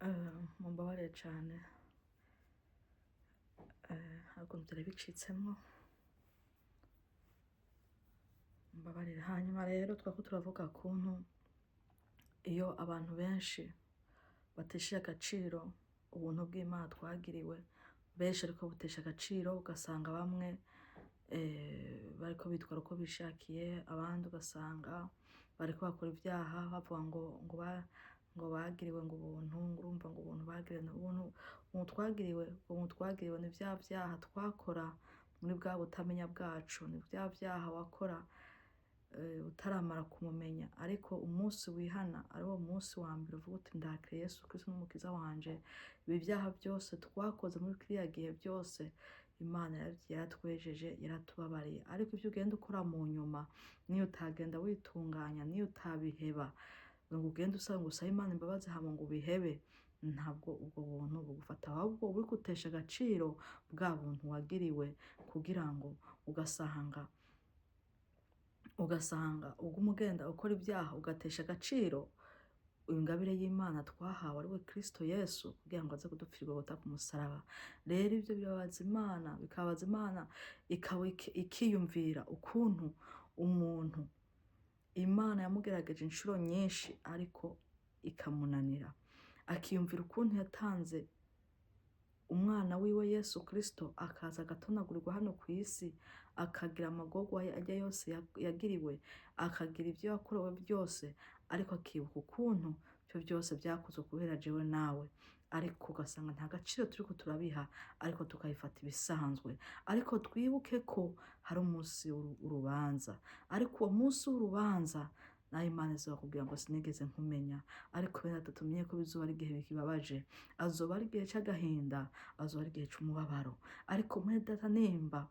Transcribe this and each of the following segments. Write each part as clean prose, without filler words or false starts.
Mumbabarire cane, hari ukuntu vyari bicitsemwo, mumbabarire. Hanyuma rero twariko turavuga kuntu iyo abantu benshi batesheje agaciro ubuntu bw'Imana twagiriwe, benshi ariko butesha agaciro, ugasanga bamwe bariko bitwara uko bishakiye, abandi ugasanga bariko bakora ivyaha bavuga ngo bagiriwe ngo ubuntu, ngo urumva ngo ubuntu bagiriwe, ubuntu, ubuntu twagiriwe, ubuntu twagiriwe ni vya vyaha twakora muri bwa butamenya bwacu, ni vya vyaha wakora utaramara kumumenya. Ariko umunsi wihana ari wo munsi wa mbere uvuga uti: "Ndakiriye Yesu Kristo n'umukiza wanje." Ibi vyaha byose twakoze muri kiriya gihe byose, Imana yaratwejeje, yaratubabariye. Ariko ivyo ugenda ukora mu nyuma, niyo utagenda witunganya, niyo utabiheba ngo ugende usaba, ngo usabe Imana imbabazi hama ngo ubihebe, ntabwo ubwo buntu bugufata. Ahubwo uri gutesha agaciro bwa buntu wagiriwe, kugira ngo ugasanga uguma ugenda ukora ibyaha, ugatesha agaciro ingabire y'Imana twahawe, ari we Kristo Yesu, kugira ngo aze kudupfira igogota ku musaraba. Rero ibyo birababaza Imana, bikababaza Imana, ikaba ikiyumvira ukuntu umuntu Imana yamugerageje inshuro nyinshi ariko ikamunanira, akiyumvira ukuntu yatanze umwana wiwe Yesu Kristo, akaza agatonagurirwa hano ku isi, akagira amagorwa ajya yose yagiriwe, akagira ibyo yakorewe byose, ariko akibuka ukuntu ibyo byose byakozwe kubera jewe nawe, ariko ugasanga nta gaciro turiko turabiha, ariko tukabifata ibisanzwe. Ariko twibuke ko hari umunsi w'urubanza. Ariko uwo munsi w'urubanza nawe Imana izakubwira ngo: "Sinigeze nkumenya." Ariko bene data, tumenye ko bizoba ari igihe bikibabaje, azoba ari igihe c'agahinda, azoba ari igihe c'umubabaro. Ariko mwene data, nimba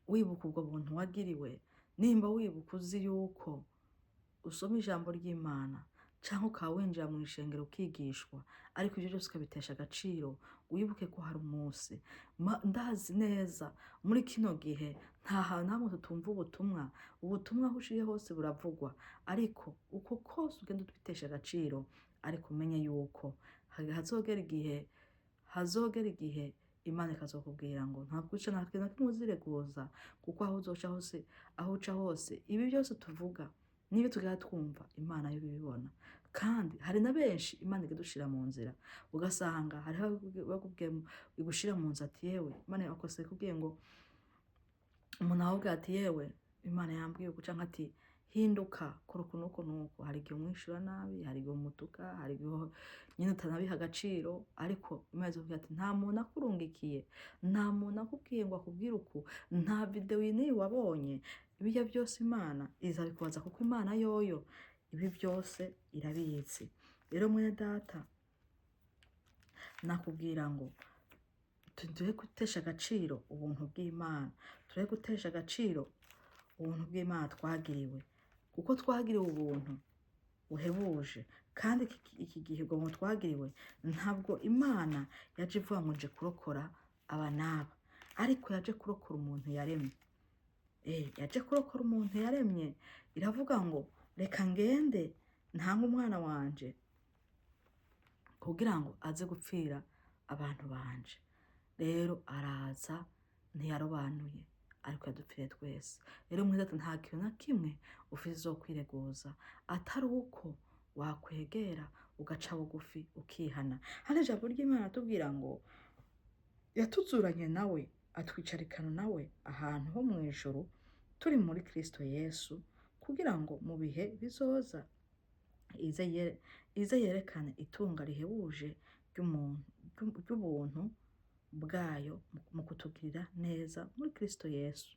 wibuka ubwo buntu wagiriwe, nimba wibuka uzi yuko usoma ijambo ry'Imana canke ukaba winjira mu ishengero ukigishwa, ariko ivyo byose ukabitesha agaciro, wibuke ko hari umunsi. Ndazi neza muri kino gihe nta hantu hamwe tutumva ubutumwa. Ubutumwa aho uciye hose buravugwa, ariko uko kose ugenda utwitesha agaciro, ariko umenye yuko hazogera igihe, hazogera igihe Imana ikazokubwira ngo ntabwo uca, nta kintu na kimwe uzireguza, kuko aho uzoca hose, aho uca hose, ibi byose tuvuga niba tugenda twumva, Imana yo ibibona. Kandi hari na benshi Imana igushira mu nzira, ugasanga hariho bakubwiye, igushira mu nzira ati: "Yewe, Imana yakose." Ikubwiye ngo umuntu ahubwo ati: "Yewe, Imana yambwiye uku," canke ati: "Hinduka, kora uku nuku nuku." Hari igihe umwishura nabi, hari igihe umutuka, hari igihe nyine utanabiha agaciro, ariko Imana izokubwira ati: "Nta muntu akurungikiye, nta muntu akubwiye ngo akubwire uku, nta video iyi n'iyi wabonye." Ibirya byose Imana izabikubaza, kuko Imana yoyo ibi byose irabizi. Rero mwene data, nakubwira ngo tureke gutesha agaciro ubuntu bw'Imana, tureke gutesha agaciro ubuntu bw'Imana twagiriwe, kuko twagiriwe ubuntu buhebuje. Kandi iki gihe ubwo buntu twagiriwe, ntabwo Imana yaje ivuga ngo nje kurokora aba n'aba, ariko yaje kurokora umuntu yaremye. Yaje kurokora umuntu yaremye, iravuga ngo: "Reka ngende ntange umwana wanje kugira ngo aze gupfira abantu banje." Rero araza, ntiyarobanuye, ariko yadupfiriye twese. Rero mwene data, nta kintu na kimwe ufise zo kwireguza atari uko wakwegera ugaca bugufi ukihana. Hano ijambo ry'Imana atubwira ngo yatuzuranye nawe, atwicarikana nawe ahantu ho mu ijuru turi muri Kristo Yesu, kugira ngo mu bihe bizoza ize yerekane itunga rihebuje ry'ubuntu bwayo mu kutugirira neza muri Kristo Yesu.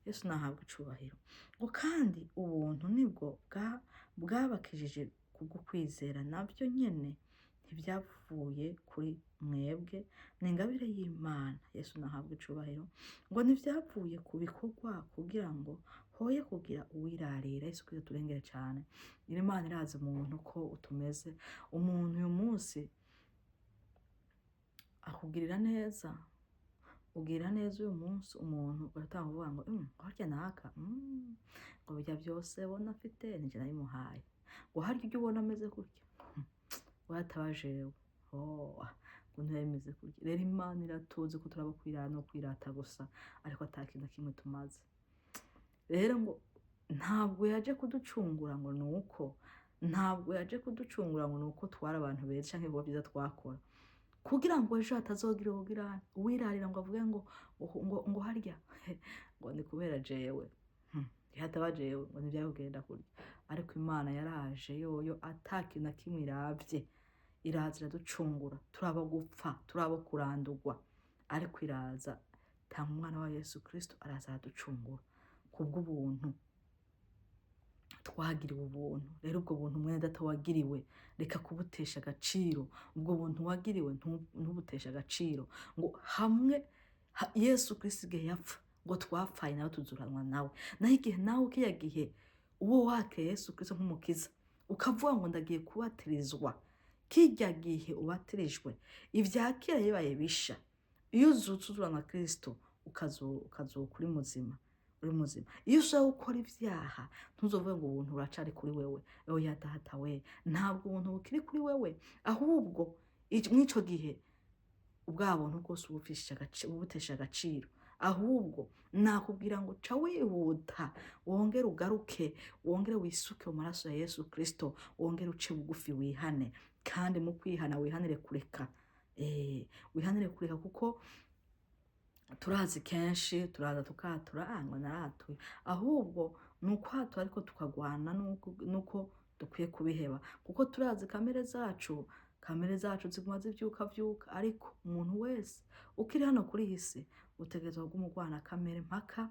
Yesu nahabwa icubahiro. Ngo kandi ubuntu nibwo bwabakijije kubwo kwizera, nabyo nyene ntibyavuye kuri mwebwe, ni ingabire y'Imana. Yesu nahabwa icubahiro. Ngo ntibyavuye ku bikorwa, kugira ngo hoye kugira uwirarira. Yesu Kristo turengere cane. Imana irazi umuntu ko utumeze. Umuntu uyu munsi akugirira neza, ugirira neza uyu munsi umuntu, ugatanga uvuga ngo harya naka, ngo bijya byose ubona afite nije nabimuhaye, ngo harya ibyo ubona ameze gutya. Ngo hataba jewe, oh, ngo ntiyemeze kurya. Rero Imana iratuzi ko turaba kwirata no kwirata gusa, ariko ata kintu na kimwe tumaze. Rero ngo ntabwo yaje kuducungura ngo nuko, ntabwo yaje kuducungura ngo nuko twari abantu beza canke ibikorwa byiza twakora, kugira ngo ejo hatazogira uwugira uwirarira ngo avuge ngo harya ngo ni kubera jewe. Hataba jewe ngo ntivyari kugenda kurya. Ariko Imana yaraje yoyo ata kintu na kimwe iravye, iraza iraducungura. Turabo gupfa, turabo kurandurwa, ariko iraza tanga umwana wa Yesu Kristo, araza araducungura kubw'ubuntu twagiriwe ubuntu. Rero ubwo buntu, mwene data, wagiriwe, reka kubutesha agaciro. Ubwo buntu wagiriwe ntubuteshe agaciro. Ngo hamwe Yesu Kristo igihe yapfa, ngo twapfaye nawe tuzuranwa nawe. Naho igihe nawe kiriya gihe uwo wake Yesu Kristo nk'umukiza, ukavuga ngo ndagiye kubatirizwa, kirya gihe ubatirijwe ibya kera bibaye bisha. Iyo uzutse uzurana Kristo, ukazuka uri muzima, uri muzima. Iyo ushaka gukora ibyaha, ntuzovuge ngo ubuntu buracari kuri wewe. Oya data we, ntabwo ubuntu bukiri kuri wewe. Ahubwo mw'ico gihe ubwa buntu bwose ubutesha agaciro. Ahubwo nakubwira ngo ca wihuta, wongere ugaruke, wongere wisuke mu maraso ya Yesu Kristo, wongere uce bugufi, wihane. Kandi mu kwihana wihanire kureka, wihanire kureka, kuko turazi kenshi turaza tukatura, ah, ngo naratuye. Ahubwo ni ukwatura, ariko tukagwana nuko dukwiye kubiheba, kuko turazi kamere zacu. Kamere zacu ziguma zivyuka vyuka. Ariko umuntu wese ukiri hano kuri iyi si utegerezwa kuguma urwana kamere mpaka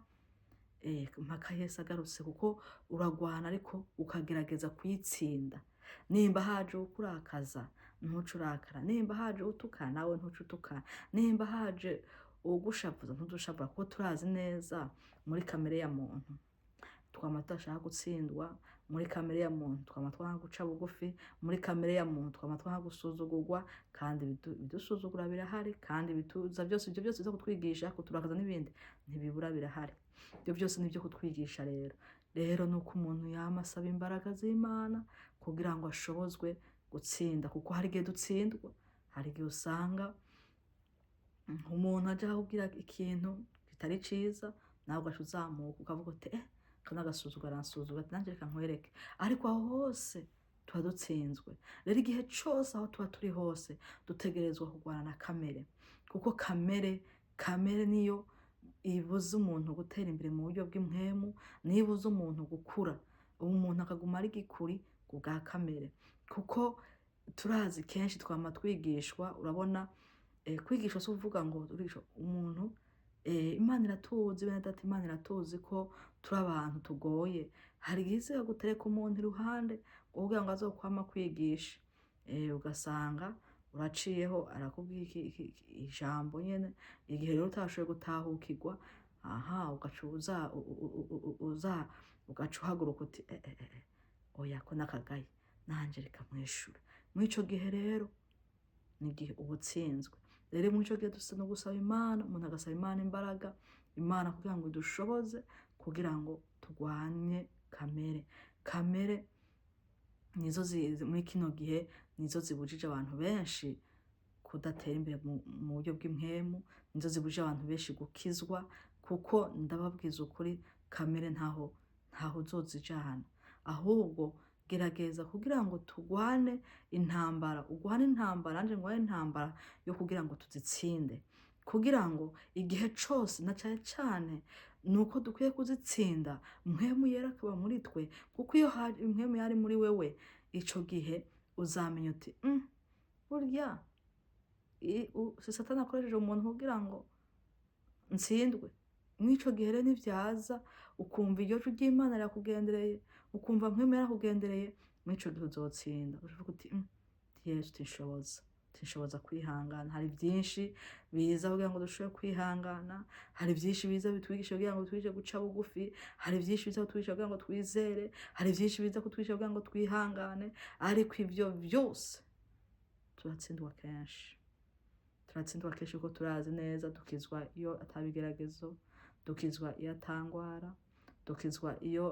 Yesu agarutse, kuko uragwana ariko ukagerageza kuyitsinda. Nimba haje ukurakaza, ntuce urakara. Nimba haje utukana, nawe ntuce utukana. Nimba haje ugushavuza, ntudushavura, kuko turazi neza muri kamere ya muntu twama tudashaka gutsindwa. Muri kamere ya muntu twama twanga guca bugufi. Muri kamere ya muntu twama twanga gusuzugurwa. Kandi ibidusuzugura birahari, kandi bituza byose, ibyo byose biza kutwigisha, kuturakaza n'ibindi ntibibura, birahari. Ibyo byose ni ibyo kutwigisha. Rero ni uko umuntu yama asaba imbaraga z'Imana kugira ngo ashobozwe gutsinda, kuko hari igihe dutsindwa. Hari igihe usanga umuntu aja akubwira ikintu kitari ciza, nawe ugaca uzamuka ukavuga uti: "Eh, kana agasuzuguro, aransuzugura, ati nanje reka nkwereke." Ariko aho hose tuba dutsinzwe. Rero igihe cose aho tuba turi hose dutegerezwa kurwana na kamere, kuko kamere niyo ibuza umuntu gutera imbere mu buryo bw'impwemu, niyo ibuza umuntu gukura, ubu umuntu akaguma ari gikuri ku bwa kamere. Kuko turazi kenshi twama twigishwa, urabona, kwigishwa si ukuvuga ngo urigishwa umuntu. Imana iratuzi, bene data, Imana iratuzi ko turi abantu tugoye. Hari igihe iza gutereka umuntu iruhande kugira ngo azokwama kwigisha, ugasanga uraciyeho arakubwira ijambo nyene. Igihe rero utashoboye gutahukirwa, aha ugaca uza uza ugaca uhaguruka uti: "Eh, eh, eh, oya, ko nakagaye, nanje reka mwishura." Mw'ico gihe rero ni igihe uba utsinzwe. Rero mw'ico gihe dusa no gusaba Imana, umuntu agasaba Imana imbaraga, Imana kugira ngo idushoboze kugira ngo turwanye kamere. Kamere nizo muri kino gihe nizo zibujije abantu benshi kudatera imbere mu buryo bw'impwemu, nizo zibujije abantu benshi gukizwa. Kuko ndababwiza ukuri, kamere ntaho uzozijana. Ahubwo gerageza kugira ngo turwane intambara, urwane intambara, nanje ngwane intambara yo kugira ngo tuzitsinde, kugira ngo igihe cose, na cane cane nuko dukwiye kuzitsinda, Mpwemu Yera akaba muri twe. Kuko iyo hari Mpwemu yari muri wewe, ico gihe uzamenya uti: "Burya si Satani akoresheje umuntu kugira ngo ntsindwe." Mw'ico gihe rero nivyaza, ukumva iryo jwi ry'Imana rirakugendereye, ukumva Mpwemu yarakugendereye, mw'ico gihe uzotsinda. Uvuga uti: "Yesu, tinshoboza kwihangana." Hari byinshi biza kugira ngo dushobore kwihangana, hari byinshi biza bitwigisha kugira ngo twigishe guca bugufi, hari byinshi biza kutwigisha kugira ngo twizere, hari byinshi biza kutwigisha kugira ngo twihangane. Ariko ibyo byose turatsindwa kenshi, turatsindwa kenshi, kuko turazi neza dukizwa iyo atabigeragezo, dukizwa iyo atangwara, dukizwa iyo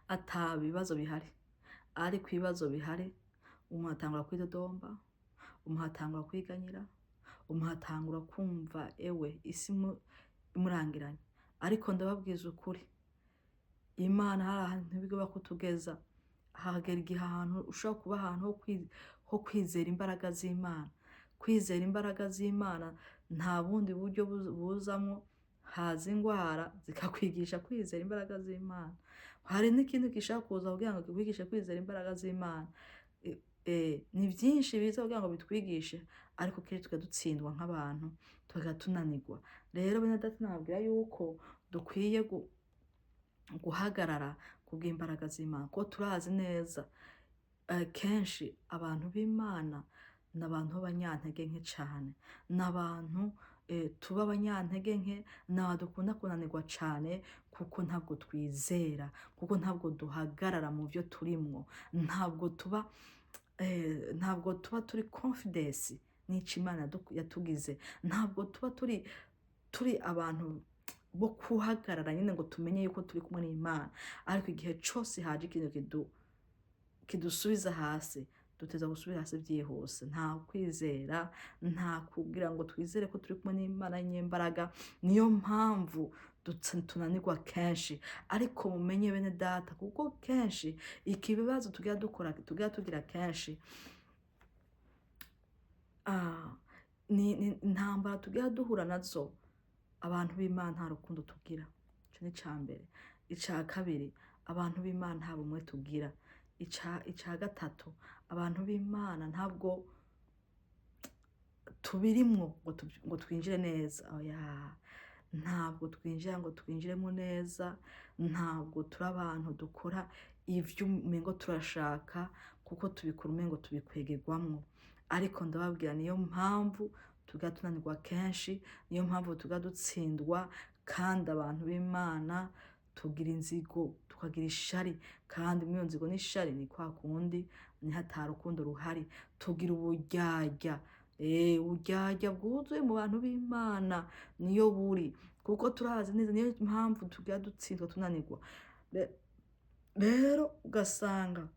ata bibazo bihari. Ariko ibibazo bihari. Umuntu atangura kwidodomba, umuntu atangura kwiganyira, umuntu atangura kumva ewe isi imurangiranye. Ariko ndababwiza ukuri, Imana hari ahantu ntibigomba kutugeza. Hagera igihe ahantu ushobora kuba ahantu ho kwizera imbaraga z'Imana. Kwizera imbaraga z'Imana nta bundi buryo buzamwo. Haza ingwara zikakwigisha kwizera imbaraga z'Imana. Hari n'ikindi gishaka kuza kugira ngo kikwigishe kwizera imbaraga z'Imana. Ni byinshi biza kugira ngo bitwigishe, ariko kenshi tukadutsindwa nk'abantu, tugatunanirwa. Rero bene data, nababwira yuko dukwiye guhagarara kubw'imbaraga z'Imana, kuko turazi neza kenshi abantu b'Imana ni abantu b'abanyantege nke cane, ni abantu tuba abanyantege nke, ni abantu dukunda kunanirwa cane, kuko ntabwo twizera, kuko ntabwo duhagarara mu byo turimwo, ntabwo tuba turi confidence n'ico Imana yatugize, ntabwo tuba turi abantu bo kuhagarara nyine ngo tumenye yuko turi kumwe n'Imana. Ariko igihe cose haje ikintu kidusubiza hasi, duteza gusubira hasi byihuse. Nta kwizera, nta kugira ngo twizere ko turi kumwe n'Imana nyembaraga. Niyo mpamvu tunanirwa kenshi. Ariko mumenye bene data, kuko kenshi ikibazo tugira dukora, tugira tugira kenshi, ni intambara tugira duhura nazo. Abantu b'Imana nta rukundo tugira, ico ni ica mbere. Ica kabiri, abantu b'Imana nta bumwe tugira. Ica gatatu, abantu b'Imana ntabwo tubirimwo ngo twinjire neza. Oya, ntabwo twinjira ngo twinjiremo neza. Ntabwo turi abantu dukora ivyo umengo turashaka, kuko tubikora umengo tubikwegerwamwo. Ariko ndababwira, niyo mpamvu tuga tunanirwa kenshi, niyo mpamvu tuga dutsindwa. Kandi abantu b'Imana tugira inzigo, tukagira ishari, kandi muri iyo nzigo n'ishari ni kwa kundi niho ata rukundo ruhari. Tugira uburyarya, uburyarya bwuzuye mu bantu b'Imana niyo buri, kuko turazi neza. Niyo mpamvu tugira dutsindwa, tunanirwa. Rero ugasanga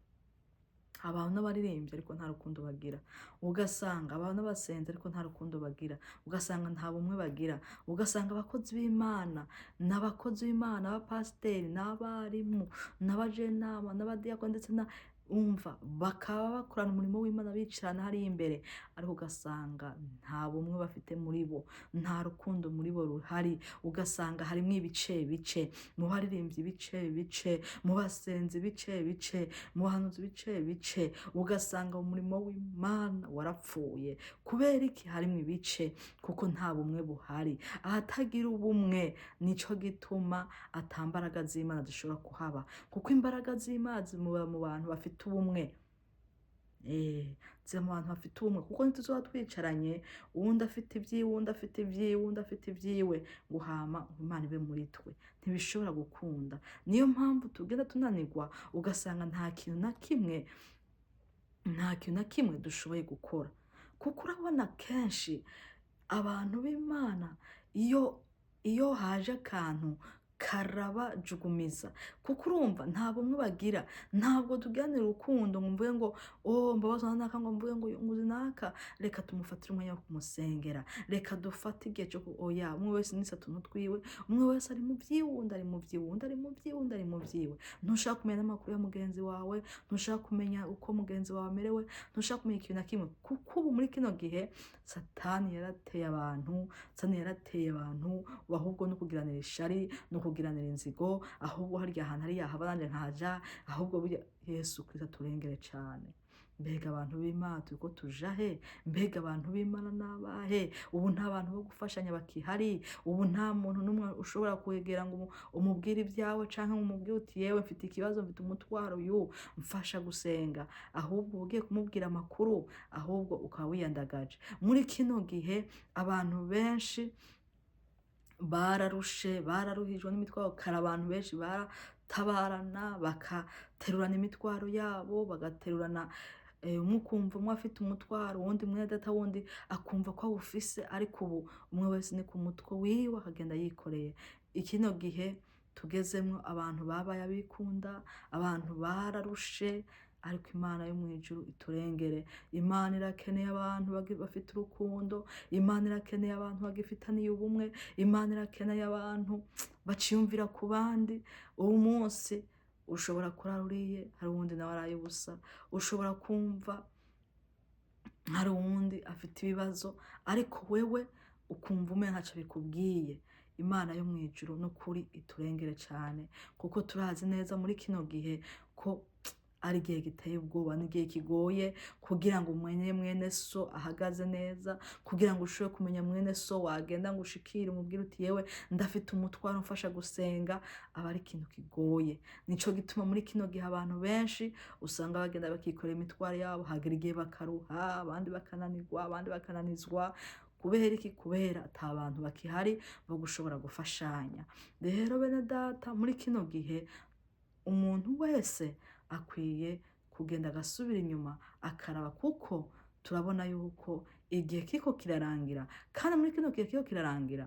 abantu n'abaririmbyi ariko nta rukundo bagira, ugasanga abantu n'abasenzi ariko nta rukundo bagira, ugasanga nta bumwe bagira, ugasanga abakozi b'Imana n'abakozi b'Imana, abapasiteri n'abarimu n'abajenama n'abadiyakoni ndetse na umva bakaba bakorana umurimo w'Imana bicarana hariya imbere, ariko ugasanga nta bumwe bafite muri bo, nta rukundo muri bo ruhari. Ugasanga harimwo ibice bice mu baririmbyi, ibice bice mu basenzi, ibice bice mu bahanuzi, ibice bice. Ugasanga umurimo w'Imana warapfuye. Kubera iki harimwo ibice? Kuko nta bumwe buhari. Ahatagira ubumwe, nico gituma ata mbaraga z'Imana zishobora kuhaba, kuko imbaraga z'Imana zimuba mu bantu bafite ubumwe. Ziba mu bantu bafite ubumwe, kuko ntituzoba twicaranye uwundi afite ibyiwe, uwundi afite ibyiwe, uwundi afite ibyiwe, ngo hama Imana ibe muri twe. Ntibishobora gukunda. Niyo mpamvu tugenda tunanirwa, ugasanga nta kintu na kimwe, nta kintu na kimwe dushoboye gukora. Kuko urabona kenshi abantu b'Imana iyo haje akantu karabajugumiza, kuko urumva nta bumwe bagira. Ntabwo tugiranira urukundo ngo mvuge ngo oh, mbabazwa naka, ngo mvuge ngo uyu naka reka tumufatire umwanya wo kumusengera, reka dufate igihe cyo oya. Umwe wese ni utuntu twiwe, umwe wese ari mu byiwe, undi ari mu byiwe, undi ari mu byiwe, undi ari mu byiwe. Ntushaka kumenya n'amakuru ya mugenzi wawe, ntushaka kumenya uko mugenzi wawe amerewe, ntushaka kumenya ikintu na kimwe. Kuko ubu muri kino gihe Satani yarateye abantu, Satani yarateye abantu, ahubwo no kugiranira ishari no kugiranira inzigo. Ahubwo harya hantu hariya haba nanjye nkahaja. Ahubwo burya Yesu Kristo aturengere cane. Mbega abantu b'Imana turiko tuja he? Mbega abantu b'Imana n'abahe? Ubu nta bantu bo gufashanya bakihari. Ubu nta muntu n'umwe ushobora kwegera ngo umubwire ibyawe, canke ngo umubwire uti yewe mfite ikibazo, mfite umutwaro uyu, mfasha gusenga. Ahubwo uba ugiye kumubwira amakuru, ahubwo ukaba wiyandagaje. Muri kino gihe abantu benshi bararushe, bararuhijwe n'imitwaro. Kare abantu benshi baratabarana, bakaterurana imitwaro yabo, bagaterurana, umwe ukumva umwe afite umutwaro, uwundi mwene data wundi akumva ko awufise. Ariko ubu umwe wese ni ku mutwe wiwe, akagenda yikoreye. Ikino gihe tugezemwo abantu babaye abikunda, abantu bararushe. Ariko Imana yo mu ijuru iturengere. Imana irakeneye abantu bafite urukundo. Imana irakeneye abantu bagifitaniye ubumwe. Imana irakeneye abantu baciyumvira ku bandi. Uwo munsi ushobora kurara uriye, hari uwundi nawe araye ubusa. Ushobora kumva hari uwundi afite ibibazo, ariko wewe ukumva umenga ntacyo bikubwiye. Imana yo mu ijuru n'ukuri iturengere cyane, kuko turazi neza muri kino gihe ko ari igihe giteye ubwoba n'igihe kigoye kugira ngo umenye mwene so ahagaze neza, kugira ngo ushobore kumenya mwene so wagenda ngo ushikire umubwire uti: "Yewe, ndafite umutwaro, umfasha gusenga." Aba ari ikintu kigoye. Nico gituma muri kino gihe abantu benshi usanga bagenda bakikorera imitwaro yabo, hagera igihe bakaruha, abandi bakananirwa, abandi bakananizwa. Kubera iki? Kubera ata bantu bakihari bo gushobora gufashanya. Rero bene data, muri kino gihe umuntu wese akwiye kugenda agasubira inyuma akaraba, kuko turabona yuko igihe kiriko kirarangira. Kandi muri kino gihe kiriko kirarangira,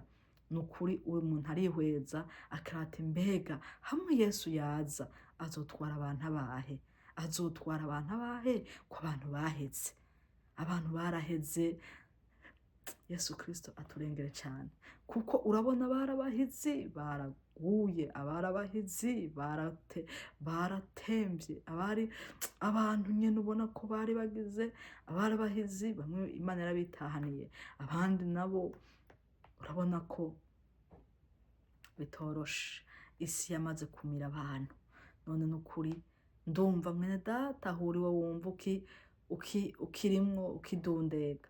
ni ukuri uwo muntu arihweza akaraba ati: "Mbega hamwe Yesu yaza, azotwara abantu abahe? Azotwara abantu abahe, ko abantu baheze, abantu baraheze?" Yesu Kristo aturengere cyane, kuko urabona barabahizi baraguye, abarabahizi baratemvye, abari abantu nyene ubona ko bari bagize abarabahizi, bamwe Imana yarabitahaniye, abandi nabo urabona ko bitoroshe. Isi yamaze kumira abantu. None nukuri ndumva mwene data ahuriwe wumva ukirimwo ukidundega,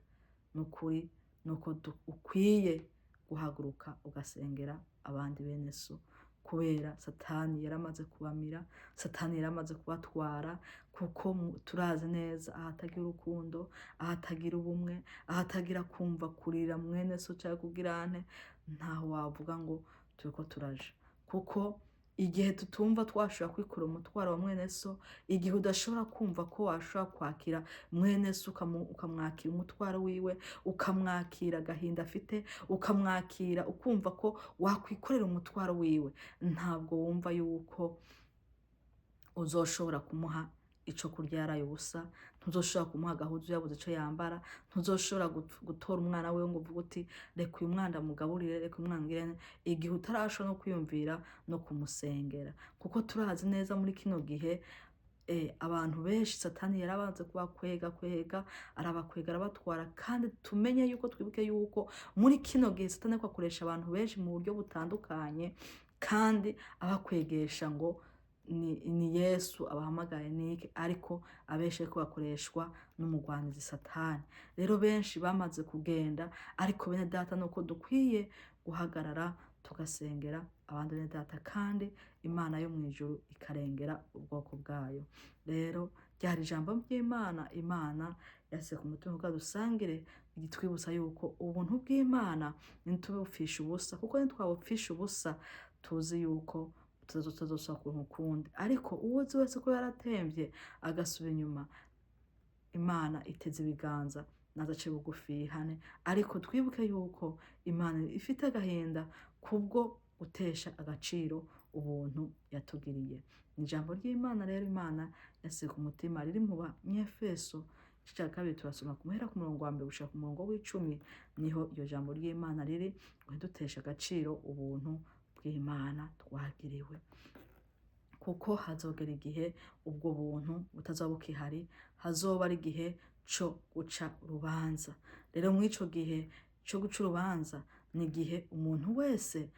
nukuri nuko ukwiye guhaguruka ugasengera abandi bene so, kubera Satani yaramaze kubamira, Satani yaramaze kubatwara. Kuko turazi neza ahatagira urukundo, ahatagira ubumwe, ahatagira kumva kurira mwene so cyangwa kugira ante, ntaho wavuga ngo turiko turaja. Kuko igihe tutumva twashobora kwikura umutwaro wa mwene so, igihe udashobora kumva ko washobora kwakira mwene so, ukamwakira umutwaro wiwe, ukamwakira agahinda afite, ukamwakira, ukumva ko wakwikorera umutwaro wiwe, ntabwo wumva yuko uzoshobora kumuha ico kurya yaraye ubusa, ntuzoshobora kumuha agahuzu yabuze ico yambara, ntuzoshobora gutora umwana wiwe ngo uvuge uti: "Reka uyu mwana ndamugaburire, reka uyu mwana ngire." Igihe utarashobora no kwiyumvira no kumusengera. Kuko turazi neza muri kino gihe abantu benshi Satani yarabanze kubakwega kwega, arabakwega, arabatwara. Kandi tumenye yuko, twibuke yuko muri kino gihe Satani ariko akoresha abantu benshi mu buryo butandukanye, kandi abakwegesha ngo ni Yesu abahamagaye niki, ariko abenshi ariko bakoreshwa n'umugwanizi Satani. Rero benshi bamaze kugenda. Ariko bene data, nuko dukwiye guhagarara tugasengera abandi bene data, kandi Imana yo mu ijuru ikarengera ubwoko bwayo. Rero ryari ijambo ry'Imana Imana yasize ku mutima kugira dusangire, itwibutsa yuko ubuntu bw'Imana ntitubupfishe ubusa, kuko nitwabupfisha ubusa tuzi yuko tutazosubira kuronka ukundi. Ariko uwuzi wese ko yaratemvye agasubira inyuma, Imana iteze ibiganza, naza ace bugufi yihane. Ariko twibuke yuko Imana ifite agahinda kubwo gutesha agaciro ubuntu yatugiriye. Ni ijambo ry'Imana rero Imana yasize ku mutima, riri mu Banyefeso igice cya kabiri, turasoma ku muhera ku murongo wa mbere gushika ku murongo w'icumi. Niho iryo jambo ry'Imana riri, ngo ntiduteshe agaciro ubuntu bw'Imana twagiriwe, kuko hazogera igihe ubwo buntu butazoba bukihari, hazoba ari igihe co guca urubanza. Rero muri ico gihe co guca urubanza ni igihe umuntu wese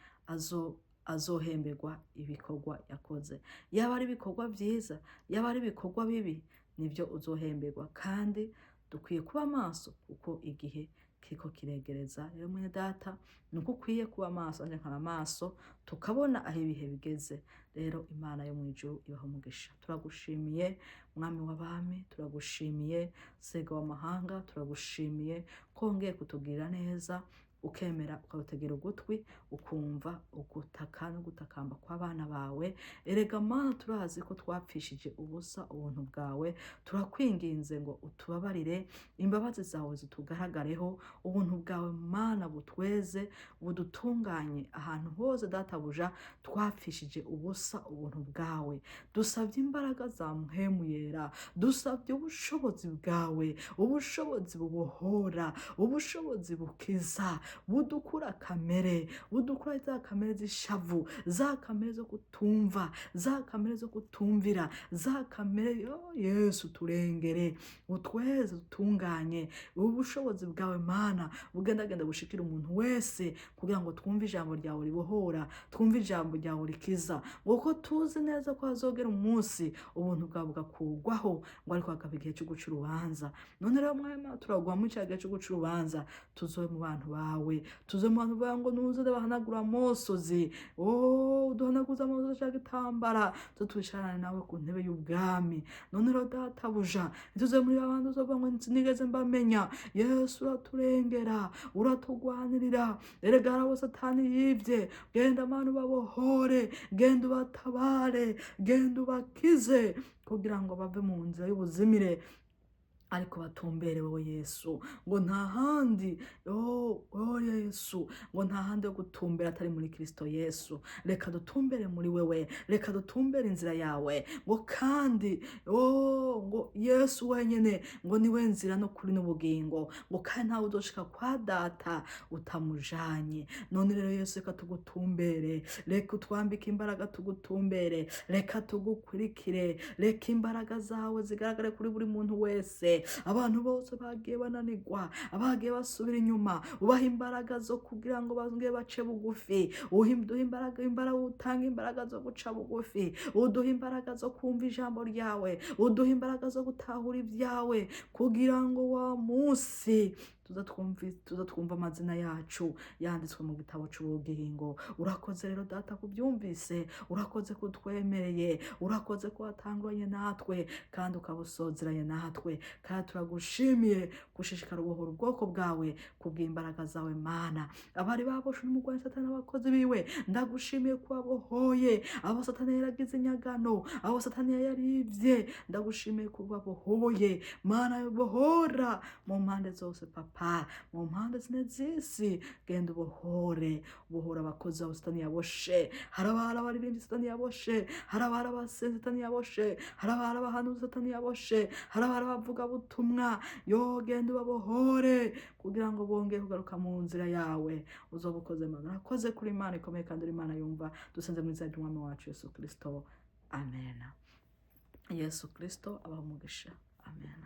azohemberwa ibikorwa yakoze, yaba ari ibikorwa vyiza, yaba ari ibikorwa bibi, nibyo uzohemberwa. Kandi dukwiye kuba maso kuko igihe kiriko kiregereza. Rero mwene data, nuko ukwiye kuba maso, anje nkaba maso, tukabona aho ibihe bigeze. Rero Imana yo mu ijuru ibaha umugisha. Turagushimiye, Mwami w'abami, turagushimiye, Sega w'amahanga, turagushimiye ko wongeye kutugirira neza. Ukemera ukarutegera ugutwi, ukumva ugutaka no gutakamba kw'abana bawe. Erega Mana, turazi ko twapfishije ubusa ubuntu bwawe. Turakwinginze ngo utubabarire, imbabazi zawe zitugaragareho, ubuntu bwawe Mana butweze, budutunganye ahantu hose. Databuja, twapfishije ubusa ubuntu bwawe. Dusabye imbaraga za Mpwemu Yera, dusabye ubushobozi bwawe, ubushobozi bubohora, ubushobozi bukiza, budukura kamere, budukura za kamere z'ishavu, za kamere zo kutumva, za kamere zo kutumvira, za kamere yo. Yesu, turengere, utweze, dutunganye. Ubushobozi bwawe Mana bugendagenda bushikira umuntu wese, kugira ngo twumve ijambo ryawe ribohora, twumve ijambo ryawe rikiza, kuko tuzi neza ko hazogera umunsi ubuntu bwawe bugakugwaho, ngo ariko hakaba igihe cyo guca urubanza. None rero mwema, turagwa muri cya gihe cyo guca urubanza, tuzobe mu bantu bawe, tuze mu bantu bawe, ngo nuze bahanagura amosozi. Oh, uduhanaguze amosozi cya gitambara, tutwicarane nawe ku ntebe y'ubwami. None rero Databuja, ntituze muri babandi uzovuga ngo sinigeze mbamenya. Yesu, uraturengera, uratugwanirira. Erega hari abo Satani yibye. Genda Mana ubabohore, genda ubatabare, genda ubakize, kugira ngo bave mu nzira y'ubuzimire, ariko batumbere wowe Yesu, ngo nta handi, oh Yesu, ngo nta handi ho gutumbera atari muri Kristo Yesu. Reka dutumbere muri wewe, reka dutumbere inzira yawe, ngo kandi, oh, ngo Yesu wenyine ngo niwe nzira no kuri n'ubugingo, ngo kandi ntawe uzoshika kwa Data utamujanye. None rero Yesu, reka tugutumbere, reka utwambike imbaraga tugutumbere, reka tugukurikire, reka imbaraga zawe zigaragare kuri buri muntu wese. Abantu bose bagiye bananirwa, abagiye basubira inyuma, ubaha imbaraga zo kugira ngo bongere bace bugufi. Uduhe imbaraga, imbaraga, utanga imbaraga zo guca bugufi, uduhe imbaraga zo kumva ijambo ryawe, uduhe imbaraga zo gutahura ibyawe, kugira ngo wa munsi tuza twumva amazina yacu yanditswe mu gitabo cy'ubugingo. Urakoze rero Data kubyumvise, urakoze kutwemereye, urakoze ko watanguranye natwe kandi ukaba usozeranye natwe. Kandi turagushimiye gushishikara ubohora ubwoko bwawe kubw'imbaraga zawe Mana. Abari baboshwe n'umugwanyi Satani n'abakozi biwe, ndagushimiye ko wabohoye abo Satani yaragize inyagano, abo Satani yaribye. Ndagushimiye ko babohoye Mana. Bohora mu mpande zose Papa, mu mpande zine z'isi. Genda ubohore, ubohora abakozi abo Satani yaboshe. Hari abari abaririmbyi Satani yaboshe, hari abari abasenzi Satani yaboshe, hari abari abahanuzi Satani yaboshe, hari abari abavugabutumwa. Yo, genda ubabohore kugira ngo bongere kugaruka mu nzira yawe. Uzoba ukoze Mana. Urakoze kuri Imana ikomeye kandi uri Imana yumva. Dusenze mu izina ry'Umwami wacu Yesu Kristo, amen. Yesu Kristo abaha umugisha, amen.